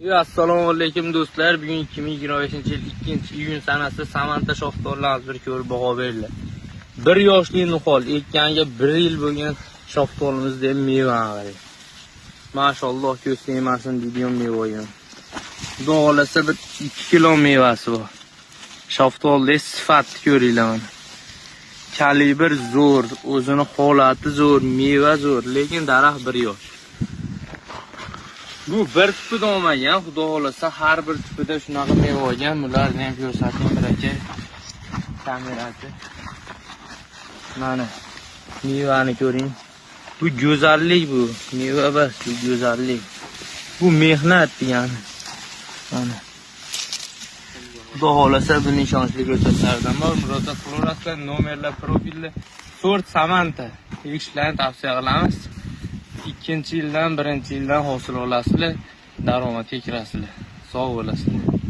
Assalomu alaykum do'stlar. Bugun 2025-yil 2-iyun sanasi Samanta shaftolilarimizni bir ko'rib baho beringlar. Bir yoshli nihol, ekkaniga 1 yil bo'lgan shaftolimizda ham meva qarang. Mashalloh, ko'z tegmasin deydigan meva ham. Xudo xolasa bir 2 kilo mevasi bor. Shaftolning sifatini ko'ringlar mana. Kalibr zo'r, o'zini holati zo'r, meva zo'r, lekin daraxt 1 yosh. Bu bir tupida olmagan, xudo xolasa har bir tupida shunaqa meva olgan. Bularni ham ko'rsating bir aka. Kamerasi. Mana mevani ko'ring. Bu go'zallik bu. Meva emas, bu go'zallik. Bu mehnat degani. Mana. Xudo xolasa buni ishonchli ko'chatlaridan bor. Murojaat qilaverasizlar, nomerlar profilda. Sort Samanta. Ekishlarni tavsiya qilamiz. Ikkinchi yildan, birinchi yildan hosil olasizlar, daromadga kirasizlar. Sog' bo'lasizlar.